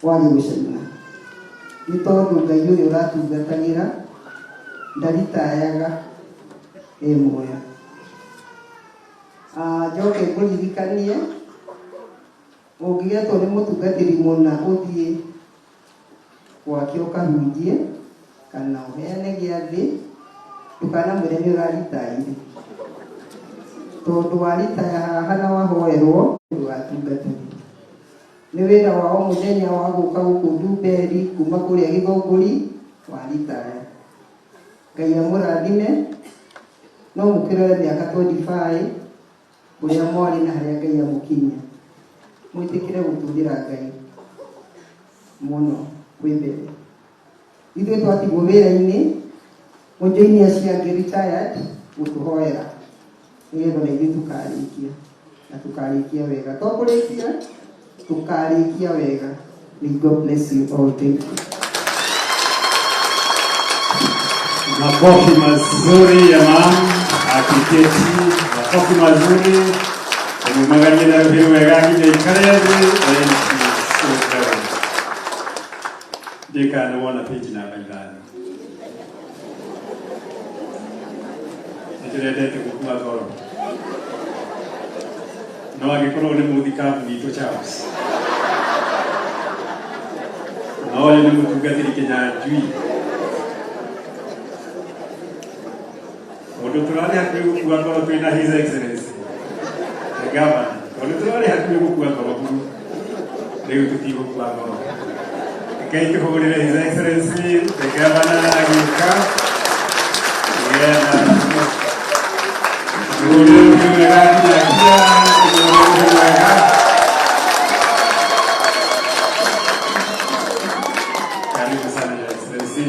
Wage gũcaina nĩ tondũ Ngai ũrĩa ũratungatagĩra ndaritayaga e muoyo. Njoke ngũririkanie ũngĩgetwo nĩ mũtungatĩri mũna ũthiĩ gwake ũkahunjie kana ũheane gĩathĩ, ndũkanamwĩre nĩ ũraritaire, tondũ waritaya haha na wahoerwo ndũgatungatĩre. Nĩ wĩra wa o mũthenya wa gũka gũkũ Ndumberi kuma kũrĩa Gĩthũngũri waritaya. Ngai amũrathime, no mũkĩrore mĩaka 25 kũrĩa mwarĩ na harĩa Ngai amũkinyia. Mwĩtĩkĩre gũtũrĩra Ngai mũno kwĩ mbere. Ithuĩ twatigwo wĩra-inĩ, mũjoini acio angĩ retired gũtũhoera nĩgetha ona ithuĩ tũkarĩkia na tũkarĩkia wega. To kũrĩkia, tũkarĩkia wega. May God bless you all. Thank you. Makofi mazuri ya mam akiketi, makofi mazuri umumagarie na rũhĩ wega nginya ikare thĩ. Thank you so very much. Ndikana wona page namba 5. Nĩndĩrendete gũkua ngoro no angĩkorwo nĩ mũthikabu witũ Charles, no ũyũ nĩ mũtungatĩri Kĩnyanjui, mũndũ tũrarĩ hakuhĩ gũkua ngoro twĩna His Excellency the Governor, tondũ tũrarĩ hakuhĩ gũkua ngoro buru, rĩu tũtigũkua ngoro. Rekei tũhũrĩre His Excellency the Governor agĩũka nĩgetha tũhũrĩre rũhĩ wega nginyagia tũhũrĩre rũhĩ wega. Karibu sana, Your Excellency.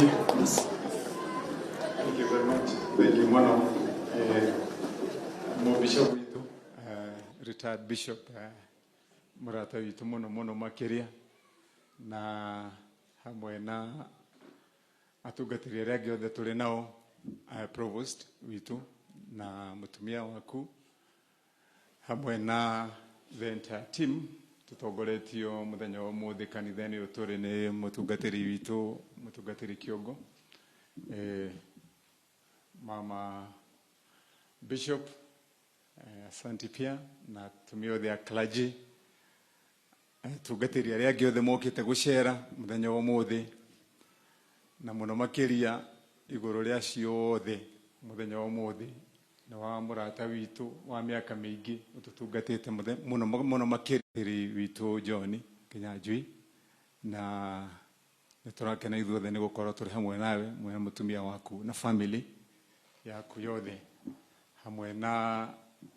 Thank you very much. Thank you mũno. Mũbishop witũ, retired bishop, mũrata witũ mũno mũno makĩria, na hamwe na atungatĩri arĩa angĩ othe tũrĩ nao, provost witũ na mũtumia waku, hamwe na the entire team tũtongoretio mũthenya wa ũmũthĩ kanitha-inĩ ũyũ tũrĩ nĩ mũtungatĩri witũ, mũtungatĩri Kĩongo, mama bishop, asanti pia na atumia othe a clergy, atungatĩri arĩa angĩ othe mokĩte gũcera mũthenya wa ũmũthĩ, na mũno makĩria igũrũ rĩa ciothe mũthenya wa ũmũthĩ nĩ wa mũrata witũ wa mĩaka mĩingĩ ũtũtungatĩte mũno mũno makĩria witũ John Kĩnyanjui, na nĩ tũrakena ithuothe nĩ gũkorwo tũrĩ hamwe nawe mwena mũtumia waku na family yaku yothe, hamwe na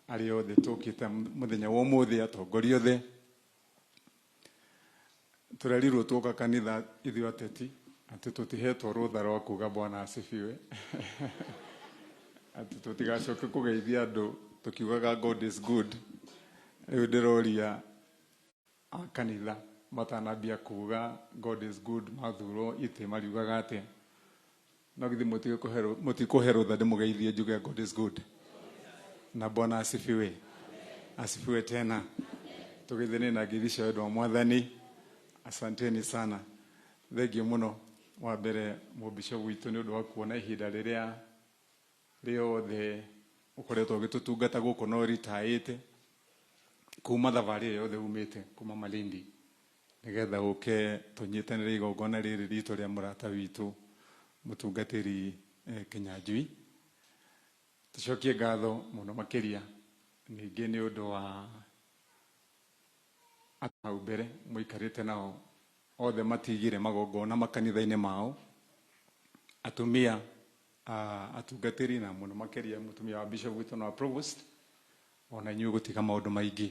arĩa othe tũkĩte mũthenya wa ũmũthĩ, atongoria othe. Tũrerirwo tuoka kanitha ithuĩ ateti atĩ tũtihetwo rũtha rwa kuga Bwana asifiwe, atĩ tũtigacoke kũgeithia andũ tũkiugaga God is good. Rĩu ndĩroria a kanitha matanambia kuga God is good mathurwo itĩ mariugaga atĩa? No githĩ mũtikũhe rũtha ndĩmũgeithie njuge God is good na Bwana asifiwe? Asifiwe tena. Tũgeithanie na ngeithi cia wendo wa Mwathani. Asanteni sana, thengiũ mũno. Wa mbere mũbishop witũ nĩ ũndũ wa kuona ihinda rĩrĩa rĩothe ũkoretwo ũgĩtũtungata gũkũ no ritaĩte kuma thabarĩ ĩyo yothe umĩte kuma Malindi nĩgetha ũke tũnyitanĩre igongona rĩrĩ ritũ rĩa mũrata witũ mũtungatĩri Kĩnyanjui. Tũcokie ngatho mũno makĩria ningĩ nĩ ũndũ wa hau mbere mũikarĩte nao othe matigire magongona makanitha-inĩ mao, atumia atungatĩri na mũno makĩria mũtumia wa bishop witũ na wa provost, ona inyuĩ gũtiga maũndũ maingĩ.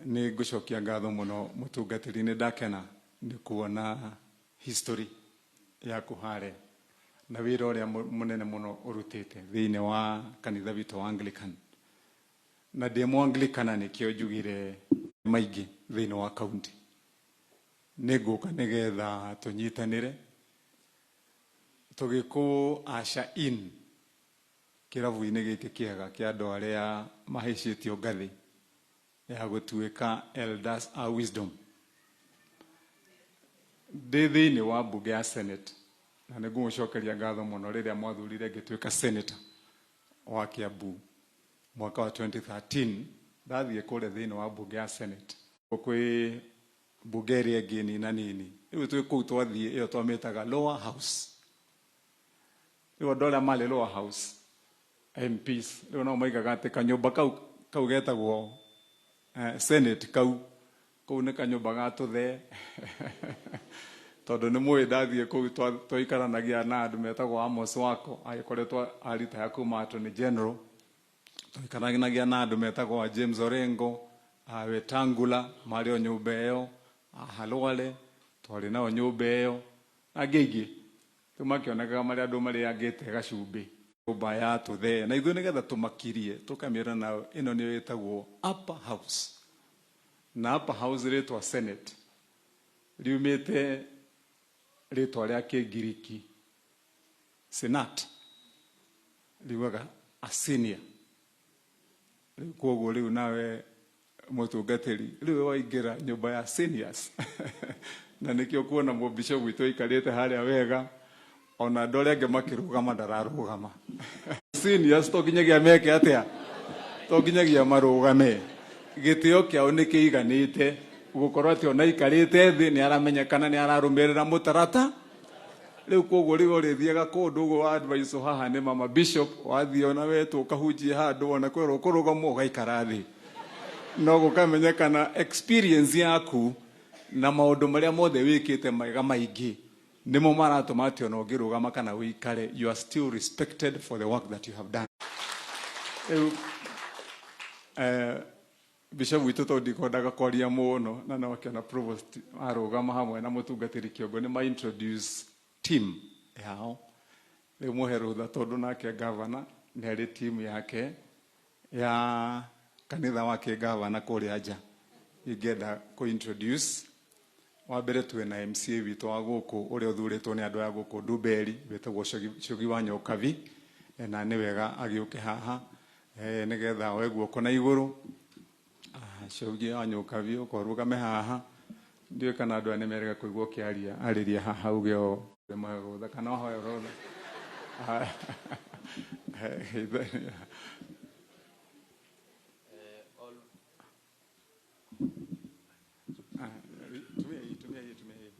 Nĩ ngũcokia ngatho mũno mũtungatĩri, nĩ ndakena nĩ kuona history yaku harĩa na wĩra ũrĩa mũnene mũno ũrutĩte thĩinĩ wa kanitha witũ wa Anglican, na ndĩ Mũanglikana nĩkĩo njugire maingĩ thĩinĩ wa kaunti nĩ ngũka nĩgetha tũnyitanĩre tũgĩkũ usher in kĩrabu-inĩ gĩkĩ kĩega kĩa andũ arĩa mahaicĩtio ngathĩ ya gũtuĩka elders a wisdom. Ndĩ thĩinĩ wa mbunge ya Senate, na nĩ ngũmũcokeria ngatho mũno rĩrĩa mwathurire ngĩtuĩka senator wa Kiambu mwaka wa 2013. Ndathiĩ kũrĩa thĩinĩ wa mbunge ya Senate, kwĩ mbunge ĩrĩa ĩngĩ nina nini. Rĩu twĩ kũu, twathiĩ ĩyo twamĩtaga lower house. Rĩu andũ arĩa marĩ lower house, MPs, rĩu nao maigaga atĩ kanyũmba kau getagwo Senate, kau kũu nĩ kanyũmba ga tũthee, tondũ nĩ mũĩ ndathiĩ kũu twaikaranagia na andũ metagwo Amos Wako, agĩkoretwo aritaya kuma Attorney General. Twaikaranagia na andũ metagwo James Orengo, Wetangula, marĩ o nyũmba ĩyo, Halwale twarĩ nao nyũmba ĩyo, na angĩ aingĩ. Rĩu makĩonekaga marĩ andũ marĩangĩte gacumbĩ, nyũmba ya tũthee, na ithuĩ nĩgetha tũmakirie tũkamĩra nao ĩno nĩyo ĩtagwo upper house. Na upper house, rĩtwa Senate riumĩte rĩtwa rĩa Kĩngiriki senat, riugaga a senior. Rĩu koguo rĩu nawe mũtungatĩri, rĩu waingĩra nyũmba ya seniors, na nĩkĩo kuona mũbishop witũ aikarĩte harĩa wega, ona andũ arĩa angĩ makĩrũgama ndararũgama. Seniors to nginyagia meke atĩa? To nginyagia marũgame. Gĩtĩo kĩao nĩ kĩiganĩte gũkorwo atĩ ona aikarĩte thĩ nĩ aramenyekana, nĩ ararũmĩrĩra mũtarata. Rĩu koguo rĩu ũrĩthiaga kũndũ ũguo wa advice haha nĩ mama bishop, wathiĩ ona wetwo ũkahunjie handũ, ona kwĩrwo kũrũgamwo, ũgaikara thĩ, no gũkamenyekana experience yaku na maũndũ marĩa mothe wĩkĩte mega maingĩ nĩmo maratũma atĩ ona ũngĩrũgama kana ũikare, you are still respected for the work that you have done. Rĩu bishop witũ, tondũ ndikwendaga kwaria mũno, na no akĩona provost arũgama hamwe na mũtungatĩri kĩongo, nĩ ma introduce team yao. Rĩu mũhe rũtha, tondũ nake gavana nĩ arĩ team yake ya kanitha wa kĩgavana kũrĩa nja. Ingĩenda kũ introduce wa mbere, twĩ na MCA witũ wa gũkũ, ũrĩa ũthurĩtwo nĩ andũ a gũkũ Ndumberi, wĩtagwo Cugi wa Nyokabi. Na nĩ wega agĩũke haha nĩgetha oe guoko na igũrũ. Cugi wa Nyokabi, ũka ũrũgame haha. Ndiũĩ kana andũ aya nĩ merega kũigua ũkĩaria. Arĩria haha, uge o mũhe rũtha kana ũhoe rũtha. Geithania. Tumia hii, tumia hii, tumia hii.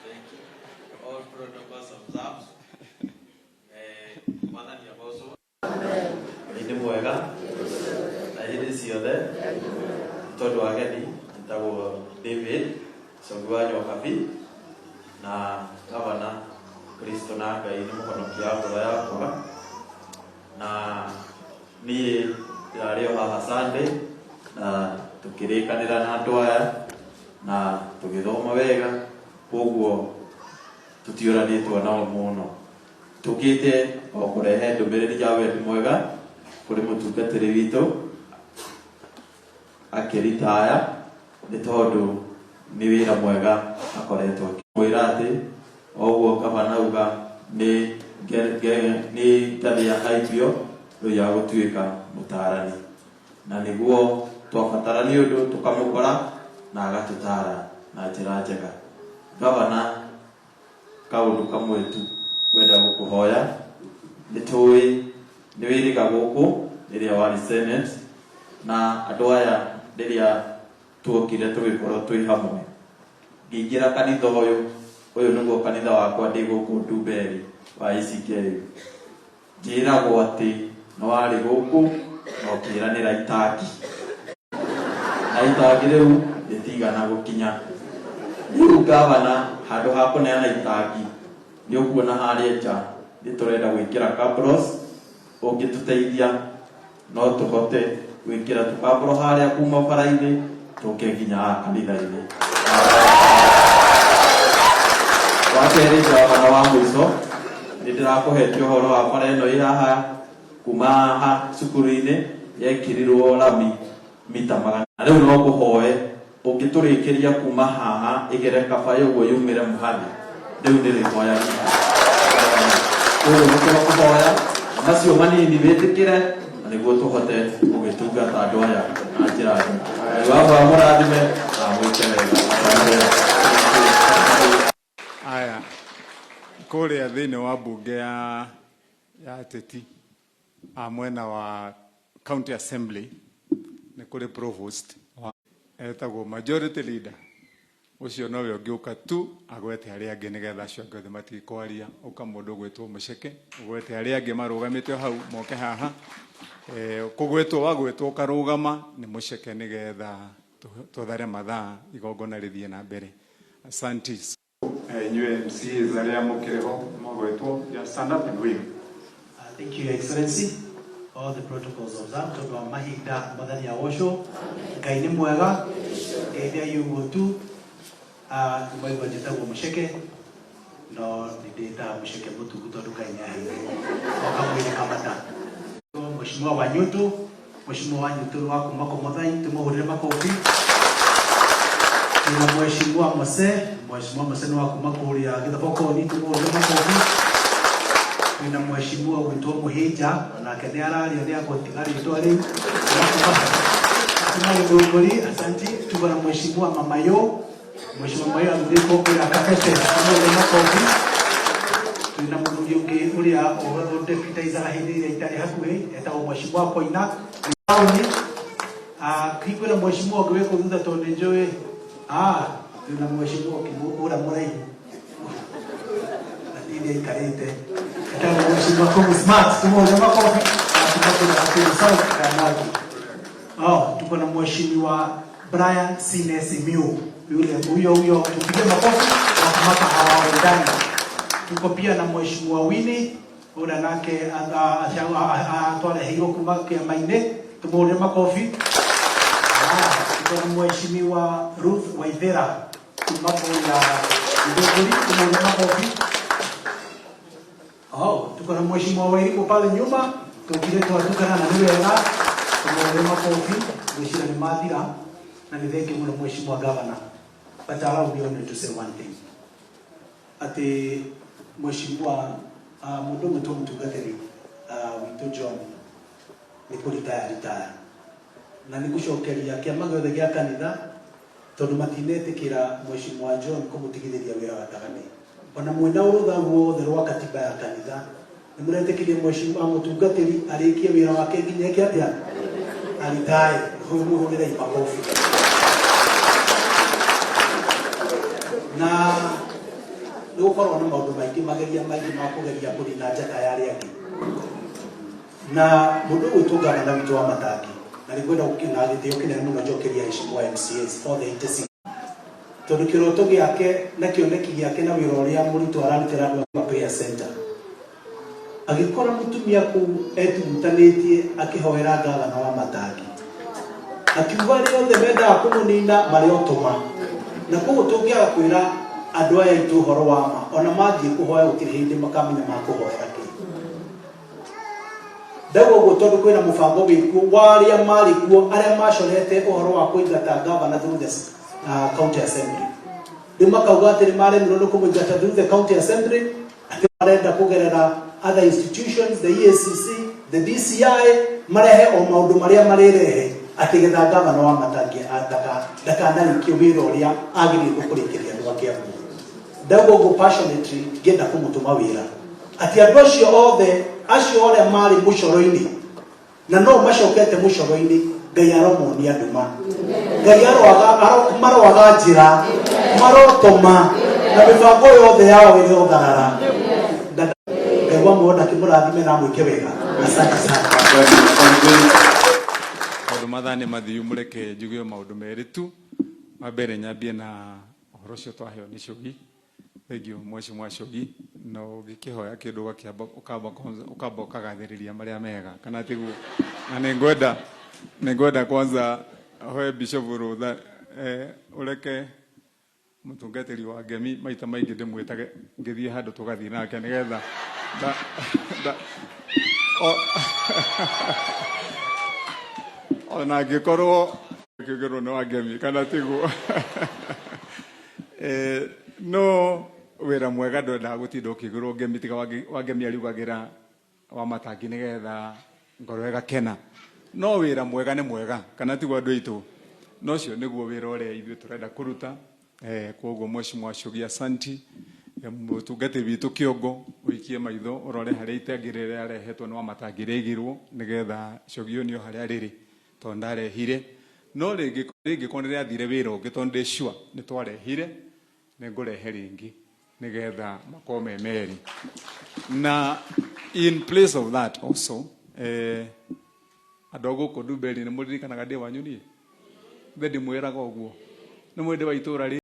Thank you. All protocols observed. Mwathani agocwo. Nĩ nĩ mwega na hĩndĩ ciothe. Tondũ ageni, njĩtagwo David Cogi wa Nyokabi, na gavana, Kristo na Ngai nĩ mũhonokia wa ngoro yakwa, na niĩ ndĩrarĩ o haha Sunday na tũkĩrĩkanĩra na andũ aya na tũgĩthoma wega, koguo tũtiũranĩtwo nao mũno. Tũkĩte o kũrehe ndũmĩrĩri ya wendi mwega kũrĩ mũtungatĩri witũ akĩritaya, nĩ tondũ nĩ wĩra mwega akoretwo mwĩra atĩ o ũguo gavana auga nĩ ngathĩ ya haibio rĩu ya gũtuĩka mũtaarani, na nĩguo twabatara nĩ ũndũ tũkamũkora na agatũtara na njĩra njega. Gavana, kaũndũ kamwe tu ngwenda gũkũhoya. Nĩ tũĩ nĩ wĩrĩga gũkũ rĩrĩa warĩ Senate, na andũ aya rĩrĩa tuokire tũgĩkorwo twĩ hamwe, ngĩingĩra kanitha ũyũ. Ũyũ nĩguo kanitha wakwa ndĩ gũkũ Ndumberi wa ACK. Njĩragwo atĩ nĩ warĩ gũkũ na ũkĩranĩra itangi, na itangi rĩu rĩtigana gũkinya. Rĩu gavana, handũ ha kũneana itangi, nĩ ũkuona harĩa nja nĩ tũrenda gwĩkĩra cabros. Ũngĩtũteithia no tũhote gwĩkĩra tũkabro harĩa kuma bara-inĩ tũke nginya haha kanitha-inĩ. Wa kerĩ, gavana, wa mũico, nĩ ndĩrakũhetie ũhoro wa bara ĩno ĩ haha kuma haha cukuru-inĩ, yekĩrirwo rami mita 100. Rĩu no ngũhoe ũngĩtũrĩkĩria kuma haha ĩgere kaba ũguo yumĩre mũhathi. Rĩu nĩ rĩhoya rita, ũguo nĩ tũrakũhoya macio manini wĩtĩkĩre. Na Na nĩguo tũhote gũgĩtungata andũ aya na njĩra njega. Ngai wakwa amũrathime na amwĩke wega. Aya, kũrĩa thĩinĩ wa mbunge ya ateti a mwena wa county assembly nĩ kũrĩ provost etagwo majority leader. Ũcio nowe ũngĩũka tu agwete arĩa angĩ nĩgetha acio angĩ othe matige kwaria. Ũka mũndũ ũgwĩtwo Mũceke, ũgwete arĩa angĩ marũgamĩte hau moke haha. Kũgwetwo wagwetwo ũkarũgama nĩ Mũceke nĩgetha tũthare mathaa igongona rĩthiĩ na mbere. Asante. Inyuĩ MCAs arĩa mũkĩrĩ ho magwetwo, just stand up and wave. Thank you, Your Excellency. All the protocols observed. Tondũ wa mahinda, Mwathani agocwo. Ngai nĩ mwega. Ngeithia ũguo tu. Nĩmwaigua njĩtagwo Mũceke, no nĩ ndĩtaga Mũceke Mũtugu tondũ Ngai nĩ aheire o kamwĩrĩ kamata. Mheshimiwa Wanyutu, Mheshimiwa Wanyutu nĩ wa kuma Komothai, tũmũhũrĩre makobi. Twĩna Mheshimiwa Mose, Mheshimiwa Mose nĩ wa kuma kũrĩa Gĩthobokoni, tũmũhũrĩre makobi. Twĩna Mheshimiwa ũgwĩtwo Mũhĩnja, onake nĩ araria nĩ agũtiga rĩtwa rĩu. Kuma Gĩthũngũri, asanti. Tuko na Mheshimiwa Mamayo, Mheshimiwa Mamayo athurĩtwo kũrĩa Kabete, tũmũhũrĩre makobi. Twĩna mũthuri ũngĩ ũrĩa ũdeputaizaga hĩndĩ ĩrĩa itarĩ hakuhĩ, etagwo Mheshimiwa Koina Taũni. Kwĩna Mheshimiwa ũngĩ wĩ kũu thutha tondũ nĩ njũĩ. Twĩna Mheshimiwa ũngĩ ũrĩa mũraihu na ti nĩ aikarĩte, etagwo Mheshimiwa Komu Smart, tũmũhũrĩre makobi. Kuma kũrĩa Nakuru South Kayanagi. Oh, tuko na Mheshimiwa Brian Sine Simiu, yule huyo huyo, tupige makofi wakamata hawaendani. Tuko pia na Mheshimiwa Winnie ũrĩa nake atwareheirwo kuma kĩama-inĩ, tũmũhũrĩre makobi. Tuko na Mheshimiwa Ruth Waithera kuma kũrĩa Githũngũri, tũmũhũrĩre makobi. Oh, tuko na Mheshimiwa Wairimu pale nyuma, tũkire twatukana na nĩ wega, tũmũhũrĩre makobi. Ngwĩciria nĩ mathira na nĩ thengiũ mũno Mheshimiwa Governor. But allow me only to say one thing. Atĩ Mheshimiwa mũndũ ũmwe tũmũtungatĩri witũ John nĩ kũritaya ritaya na nĩ gũcokeria kĩama gĩothe gĩa kanitha tondũ matinetĩkĩra Mheshimiwa John kũmũtigithĩria wĩra gatagatĩ. Ona mwĩna ũrũtha guothe rwa katiba ya kanitha nĩ mũretĩkĩria Mheshimiwa mũtungatĩri arĩkie wĩra wake nginya eke atĩa, aritae. Mũhũrĩrei makobi. Na nĩ gũkorwo na maũndũ maingĩ, mageria maingĩ ma kũgeria kũnina njata ya arĩa angĩ. Na mũndũ ũgwĩtwo gavana witũ wa Matangi, na nĩ ngwenda gũkĩona gĩtĩo kĩnene mũno njokeria heshima MCAs othe 86, tondũ kĩroto gĩake na kĩoneki gĩake na wĩra ũrĩa mũritũ ararutĩra andũ a prayer center, agĩkora mũtumia kũu etugutanĩtie akĩhoera gavana wa Matangi, akiuga arĩa othe mendaga kũmũnina marĩ otũma. Na koguo tũngĩaga kwĩra andũ aya aitũ ũhoro wa ma, ona mathiĩ kũhoya gũtirĩ hĩndĩ makamenya makũhoera kĩ. Ndauga ũguo tondũ kwĩna mũbango wĩkuo wa arĩa marĩ kuo, arĩa macorete ũhoro wa kũingata gavana through the county assembly. Rĩu makauga atĩ nĩ maremirwo nĩ kũmũingata through the county assembly, atĩ marenda kũgerera other institutions, the EACC, the DCI, marehe o maũndũ marĩa marĩrehe atĩ getha gavana wa Matangi ndakanarĩkie wĩra ũrĩa agĩrĩirwo kũrĩkĩria andũ a Kiambu. Ndauga ũguo passionately ngĩenda kũmũtũma wĩra atĩ andũ acio othe, acio arĩa marĩ mũcoro-inĩ na no macokete mũcoro-inĩ, Ngai aromonia nduma, Ngai maroaga njĩra, marotoma na mĩbango yothe yao ĩrotharara. Ngai wa muoyo ndakĩmũrathime na amwĩke wega. Asante sana. Tondũ mathaa nĩ mathiu, mũreke njuge o maũndũ merĩ tu. Wa mbere nyambie na ũhoro ũcio twaheo nĩ Cũgi. Thengiũ Mheshimiwa Cũgi. No ũngĩkĩhoya kĩndũ ũgakĩamba ũkamba kwanza ũkamba ũkagathĩrĩria marĩa mega, kana tiguo? Na nĩ ngwenda kwanza hoe Bishop rũtha, ũreke mũtungatĩri wa ngemi maita maingĩ ndĩmwĩtage ngĩthiĩ handũ tũgathiĩ nake nĩgetha ona angĩkorwo kĩũngĩrwo nĩ wa ngemi, kana tiguo? No wĩra mwega ndwendaga gũtinda ũkĩgũrwo ngemi, tiga wa ngemi ariugagĩra wa Matangi nĩgetha Ngoro ĩgakena. No wĩra mwega nĩ mwega, kana tiguo andũ aitũ? Na ũcio nĩguo wĩra ũrĩa ithuĩ tũrenda kũruta. Koguo Mheshimiwa Chogi asanti. Mũtungati witũ kĩongo, ũikie maitho ũrore harĩa itangĩ rĩrĩa rĩarehetwo nĩ Wamatangi rĩigirwo nĩgetha Chogi onio harĩa rĩrĩ, tondũ ndarehire. No rĩngĩ rĩngĩkorwo nĩ rĩathire wĩra ũngĩ, tondũ ndĩ sure nĩ twarehire, nĩ ngũrehe rĩngĩ nĩgetha makorwo me merĩ. Na in place of that also, andũ a gũkũ Ndumberi nĩ mũririkanaga ndĩ wanyu niĩ? Ithe ndimwĩraga ũguo? Nĩ mwĩndĩ wa itũũra rĩ?